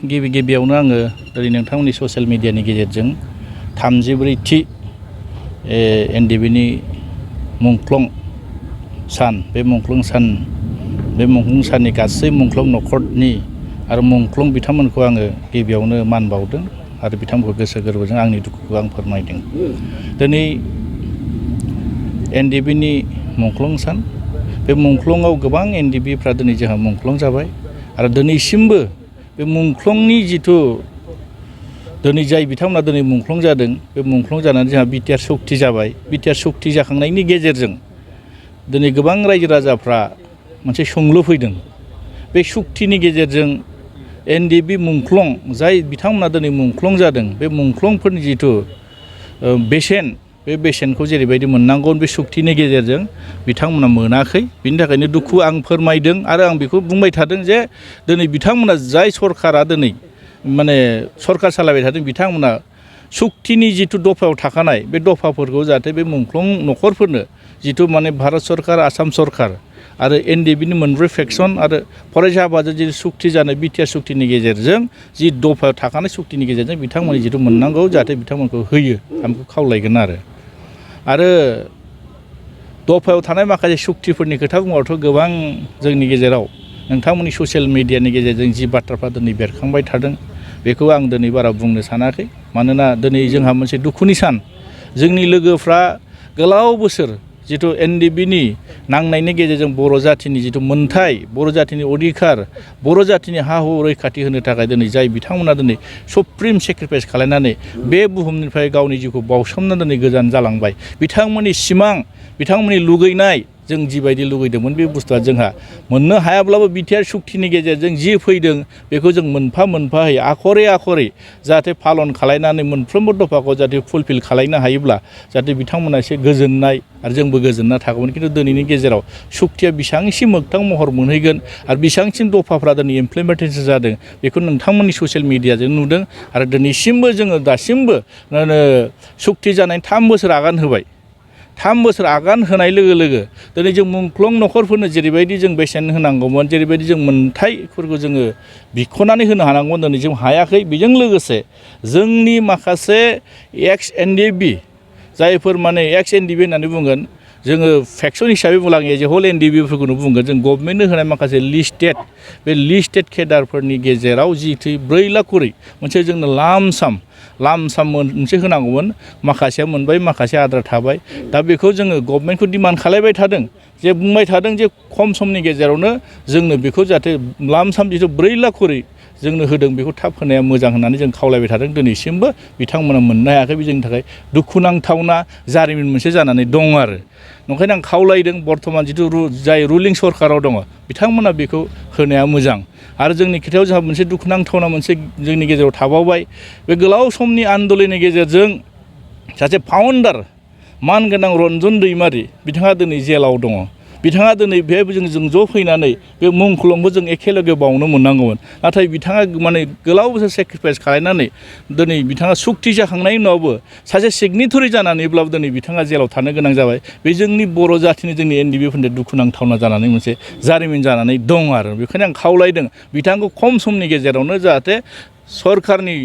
गिबियावनो आङो ओरै नोंथांमोननि ससियेल मिडियानि गेजेरजों 34थि एनडिबिनि मुंख्लं सान बे मुंख्लं साननि गासै मुंख्लं न'खरनि आरो मुंख्लं बिथांमोनखौ आङो गिबियावनो मान बावदों आरो बिथांमोनखौ गोसो गोरबोजों आंनि दुखुखौ आं फोरमायदों। दिनै एनडिबिनि मुंख्लं सान, बे मुंख्लंआव गोबां एनडिबिफ्रा दिनै जोंहा मुंख्लं जाबाय आरो दिनैसिमबो बे मुंख्लंनि जिथु दिनै जाय बिथांमोना दिनै मुंख्लं जादों, बे मुंख्लं जानानै जोंहा बिटिआर सक्ति जाबाय। बिटिआर सक्ति जाखांनायनि गेजेरजों दिनै गोबां रायजो राजाफ्रा मोनसे सोंलु फैदों। बे सक्तिनि गेजेरजों एनडिबि मुंख्लं जाय बिथांमोना दिनै मुंख्लं जादों, बे मुंख्लंफोरनि जिथु बेसेन, बे बेसेनखौ जेरैबायदि मोननांगौ बे सक्तिनि गेजेरजों बिथांमोना मोनाखै। बिनि थाखायनो दुखु आं फोरमायदों आरो आं बेखौ बुंबाय थादों जे दिनै बिथांमोना जाय सरकारा दिनै सरकार सालायबाय थादों, बिथांमोना सक्तिनि जिथु दफायाव थाखानाय बे दफाफोरखौ जाहाथे बे मुंख्लं न'खरफोरनो जिथु भारत सरकार, आसाम सरकार आरो एनडिबिनि मोनब्रै फेक्सन आरो फरायसा आफादजों जि सक्ति जानाय बिटिआर सक्तिनि गेजेरजों जि दफायाव थाखानाय सक्तिनि गेजेरजों बिथांमोननि जिथु मोननांगौ जाहाथे बिथांमोनखौ होयो, आं बेखौ खावलायगोन आरो दफायाव थानाय माखासे सक्तिफोरनि खोथा बुङोबाथ' गोबां जोंनि गेजेराव नोंथांमोननि ससियेल मिडियानि गेजेरजों जि बाथ्राफ्रा दिनै बेरखांबाय थादों, बेखौ आं दिनै बारा बुंनो सानाखै। मानोना दिनै जोंहा मोनसे दुखुनि सान। जोंनि लोगोफ्रा गोलाव बोसोर जिथु एनडिबिनि नांनायनि गेजेरजों बर' जाथिनि जिथु मोन्थाय, बर' जाथिनि अधिकार, बर' जाथिनि हा हु रैखाथि होनो थाखाय दिनै जाय बिथांमोना दिनै सुप्रिम सेक्रिफाइस खालामनानै बे बुहुमनिफ्राय गावनि जिउखौ बावसोमनानै दिनै गोजान जालांबाय। बिथांमोननि सिमां, बिथांमोननि लुगैनाय, जों जिबायदि लुगैदोंमोन बे बुस्थुआ जोंहा मोननो हायाब्लाबो बिटिआर सक्तिनि गेजेरजों जि फैदों बेखौ जों मोनफा मोनफायै आखरै जाहाथे पालन खालायनानै मोनफ्रोमबो दफाखौ जाहाथे फुलफिल खालायनो हायोब्ला जाहाथे बिथांमोना एसे गोजोननाय आरो जोंबो गोजोनना थागौमोन। खिन्थु दिनैनि गेजेराव सक्तिया बेसेबांसिम मोगथां महर मोनहैगोन आरो बेसेबांसिम दफाफ्रा दिनै इमप्लिमेन्टेसन जादों, बेखौ नोंथांमोननि ससियेल मिडियाजों नुदों। आरो दिनैसिमबो जोङो दासिमबो सक्ति जानायनि 3 बोसोर आगान होबाय। 3 बोसोर आगान होनाय लोगो लोगो दिनै जों मुंख्लं न'खरफोरनो जेरैबायदि जों बेसेन होनांगौमोन, जेरैबायदि जों मोन्थायफोरखौ जोङो बिख'नानै होनो हानांगौमोन, दिनै जों हायाखै। बेजों लोगोसे जोंनि माखासे एक्स एनडिबि, जायफोर एक्स एनडिबि होननानै बुंगोन, जोङो फेक्सन हिसाबै बुंलां एज ए हल एनडिबिफोरखौनो बुंगोन, जों गभर्नमेन्टनो होनाय माखासे लिस्टेड केडारफोरनि गेजेराव जि 4 लाख करि मोनसे जोंनो लामसाम मोनसे होनांगौमोन, माखासेया मोनबाय, माखासे आद्रा थाबाय। दा बेखौ जोङो गभर्नमेन्टखौ डिमान्ड खालायबाय थादों, जे बुंबाय थादों जे खम समनि गेजेरावनो जोंनो बेखौ जाहाथे लामसाम जिथु 4 लाख करि जोंनो होदों, बेखौ थाब होनाया मोजां होननानै जों खावलायबाय थादों। दिनैसिमबो बिथांमोना मोननो हायाखै। बे जोंनि थाखाय दुखुनांथावना जारिमिन मोनसे जानानै दं आरो। ओंखायनो आं खावलायदों, बर्थमान जिथु जाय रुलिं सरकाराव दङ, बिथांमोना बेखौ होनाया मोजां। आरो जोंनि खोथायाव जोंहा मोनसे दुखुनांथावना मोनसे जोंनि गेजेराव थाबावबाय। बे गोलाव समनि आन्दोलननि गेजेरजों सासे फाउन्डार मानगोनां रन्जन दैमारि बिथाङा दिनै जेलाव दङ। बिथाङा दिनै बेहाय जों ज' फैनानै बे मुंख्लंखौ जों एखेलगे बावनो मोननांगौमोन। नाथाय बिथाङा गोलाव बोसोर सेक्रिफाइस खालामनानै दिनै बिथाङा सक्ति जाखांनायनि उनावबो सासे सिगनेटरि जानानैब्लाबो दिनै बिथाङा जेलाव थानो गोनां जाबाय। बे जोंनि बर' जाथिनि, जोंनि एनडिबिफोरनि दुखुनांथावना जानानै मोनसे जारिमिन जानानै दं आरो। बेखायनो आं खावलायदों बिथांखौ खम समनि गेजेरावनो जाहाथे सरकारनि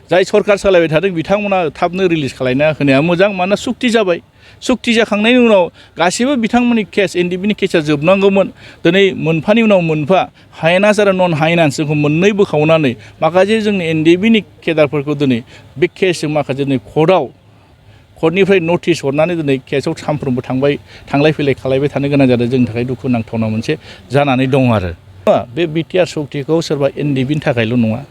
जाय सरकार सालायबाय थादों बिथांमोना थाबनो रिलिज खालायना होनाया मोजां। मानोना सक्ति जाबाय। सक्ति जाखांनायनि उनाव गासैबो बिथांमोननि केस, एनडिबिनि केसा जोबनांगौमोन। दिनै मोनफानि उनाव मोनफा हायेनास आरो नन हायेनासखौ मोननै बोखावनानै माखासे जोंनि एनडिबिनि केडारफोरखौ दिनै बे केसजों माखासे दिनै कर्टनिफ्राय नटिस हरनानै दिनै केसआव सानफ्रोमबो थांलाय फैलाय खालायबाय थानो गोनां जादों। जोंनि थाखाय दुखुनांथावना मोनसे जानानै दं आरो। बे बिटिआर सक्तिखौ सोरबा एनडिबिनि थाखायल' नङा,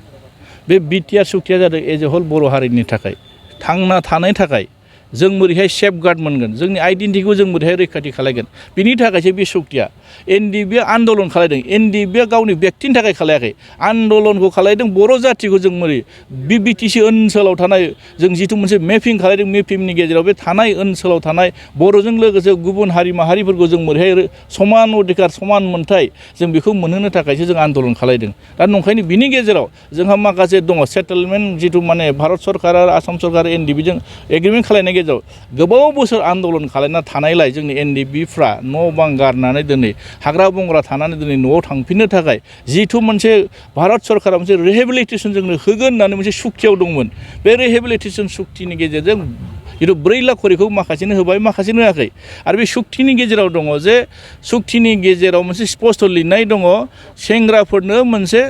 बे बिटिआर सक्तिया जादों एज ए हल बर' हारिनि थाखाय थांना थानायनि थाखाय जों बोरैहाय सेफगार्ड मोनगोन, जोंनि आइडेन्टिटिखौ जों बोरैहाय रैखाथि खालायगोन, बिनि थाखायसो बे सक्तिया। एनडिबिया आन्दलन खालायदों, एनडिबिया गावनि बेक्तिनि थाखाय खालायाखै, आन्दलनखौ खालायदों बर' जाथिखौ जों बोरै बे बिटिसि ओनसोलाव थानाय जों जिथु मोनसे मेपिं खालायदों, मेपिंनि गेजेराव बे थानाय ओनसोलाव थानाय बर'जों लोगोसे गुबुन हारि माहारिफोरखौ जों बोरैहाय समान अधिकार, समान मोन्थाय जों बेखौ मोनहोनो थाखायसो जों आन्दलन खालायदों। दा नंखायनो बिनि गेजेराव जोंहा माखासे दङ सेटेलमेन्ट, जिथु भारत सरकार आरो आसाम सरकार एनडिबिजों एग्रिमेन्ट खालायनाय गेजेराव गोबाव बोसोर आन्दलन खालामना थानायलाय जोंनि एनडिएफबिफ्रा न' बां गारनानै दिनै हाग्रा बंग्रा थानानै दिनै न'आव थांफिननो थाखाय जिथु मोनसे भारत सरकारा मोनसे रिहेबिलिटेसन जोंनो होगोन होननानै मोनसे सुक्तियाव दंमोन बे रिहेबिलिटेसन सुक्तिनि गेजेरजों जिथु 4 लाख करिखौ माखासेनो होबाय माखासेनो होआखै आरो बे सुक्तिनि गेजेराव दङ जे सुक्तिनि गेजेराव मोनसे स्पष्ट लिरनाय दङ सेंग्राफोरनो मोनसे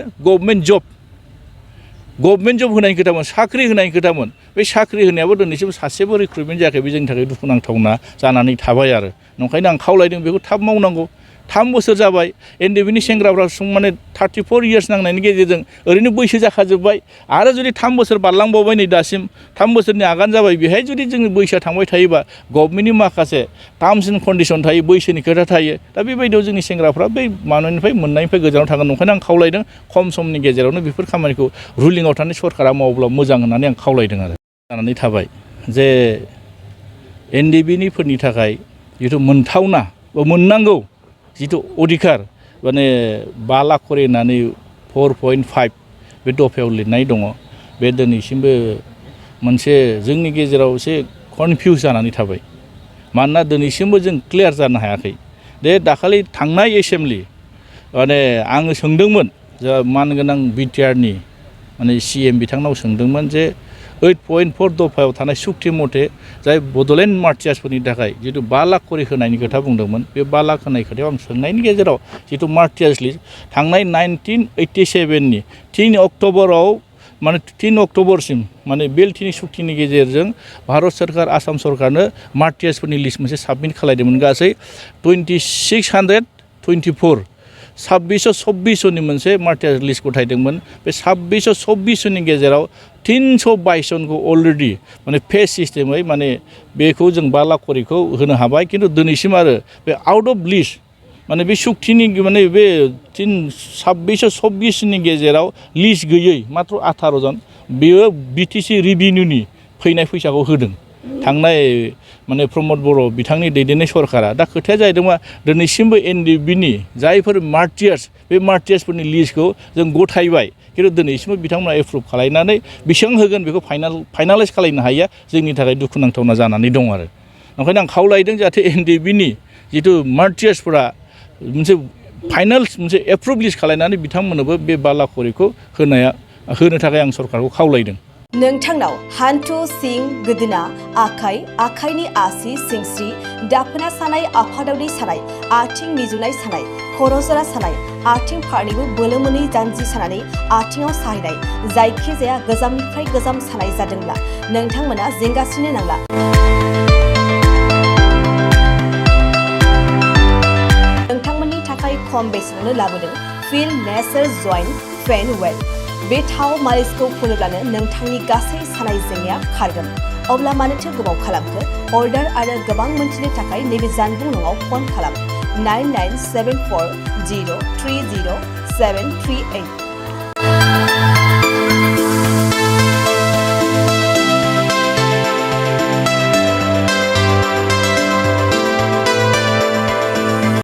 गभर्नमेन्ट जब होनायनि खोथामोन साख्रि होनायनि खोथामोन बे साख्रि होनायाबो दिनैसिम सासेबो रिक्रुटमेन्ट जायाखै बे जोंनि थाखाय दुखुनांथावना जानानै थाबाय आरो नंखायनो आं खावलायदों बेखौ थाब मावनांगौ 3 बोसोर जाबाय एनडिएफबिनि सेंग्राफ्रा माने 34 इयार्स नांनायनि गेजेरजों ओरैनो बैसो जाखाजोब्बाय आरो जुदि 3 बोसोर बारलांबावबाय नै दासिम 3 बोसोरनि आगान जाबाय बेहाय जुदि जोंनि बैसोआ थांबाय थायोबा गभर्नमेन्टनि माखासे टार्म्स एन्ड कन्डिसन थायो बैसोनि खोथा थायो दा बेबायदियाव जोंनि सेंग्राफ्रा बै माबानिफ्राय मोननायनिफ्राय गोजानाव थागोन नंखायनो आं खावलायदों खम समनि गेजेरावनो बेफोर खामानिखौ रुलिंआव थानाय सरकारा मावब्ला मोजां होननानै आं खावलायदों आरो जानानै थाबाय जे एनडिएफबिनिफोरनि थाखाय जिथु मोनथावना बा मोननांगौ जिथु अधिकार माने 5 लाख करि होननानै 4.5 बे दफायाव लिरनाय दङ बे दिनैसिमबो मोनसे जोंनि गेजेराव एसे कनफिउज जानानै थाबाय मानोना दिनैसिमबो जों क्लियार जानो हायाखै दे दाखालि थांनाय एसेम्बलि माने आङो सोंदोंमोन जा मानगोनां बिटिआरनि माने सिएम बिथांनाव सोंदोंमोन जे 8.4 दफायाव थानाय सुक्ति मथे जाय बड'लेण्ड मार्टियार्सफोरनि थाखाय जिथु 5 लाख करि होनायनि खोथा बुंदोंमोन बे 5 लाख होनाय खोथायाव आं सोंनायनि गेजेराव जिथु मार्टियार्स लिस्ट थांनाय 1987 नि 3 अक्ट'बराव माने 3 अक्ट'बरसिम माने बेलटिनि सुक्तिनि गेजेरजों भारत सरकार आसाम सरकारनो मार्टियार्सफोरनि लिस्ट मोनसे साबमिट खालायदोंमोन गासै 2624 2624 मोनसे मार्टियार्स लिस्ट गथायदोंमोन बे 2624 गेजेराव 322 जनखौ अलरेडि माने फेस सिस्टेमै माने बेखौ जों 5 लाख करिखौ होनो हाबाय किन्तु दिनैसिम आरो बे आउट अफ लिस्ट माने बे सुक्तिनि माने बे 2624 गेजेराव लिस्ट गैयै मात्र 18 जन बेयो बिटिसि रिभिनिउनि फैनाय फैसाखौ होदों थांनाय माने प्रमद बर' बिथांनि दैदेननाय सरकारा दा खोथाया जाहैदों मा दिनैसिमबो एनडिएफबिनि जायफोर मार्टियार्स बे मार्टियार्सफोरनि लिस्टखौ जों गथायबाय किन्तु दिनैसिमबो बिथांमोना एप्रुभ खालायनानै बेसेबां होगोन बेखौ फाइनालाइज खालामनो हायिया जोंनि थाखाय दुखुनांथावना जानानै दं आरो ओंखायनो आं खावलायदों जाहाथे एनडिएफबिनि जिथु मार्टियार्सफोरा मोनसे फाइनाल मोनसे एप्रुभ लिस्ट खालायनानै बिथांमोननोबो बे 5 लाख करिखौ होनो थाखाय आं सरकारखौ खावलायदों नोंथांनाव हान्थु सिं गोदोना आखाइनि आसि सिंस्रि दाफोना सानाय आफादावदै सानाय आथिं मिजुनाय सानाय खर' जरा सानाय आथिं फारनैबो बोलो मोनै जानजि सानानै आथिङाव साहैनाय जायखिजाया गोजामनिफ्राय गोजाम सानाय जादोंब्ला नोंथांमोना जिंगासिनो नांला नोंथांमोननि थाखाय खम बेसेनावनो लाबोदों फिल नेचार जइन्ट पेन वेल बे थाव मालिसखौ फुनोब्लानो नोंथांनि गासै सानाय जेंनाया खारगोन अब्ला मानोथो गोबाव खालामखो अर्डार आरो गोबां मोनथिनो थाखाय नैबे जानबुं नङाव फन खालाम 9974030738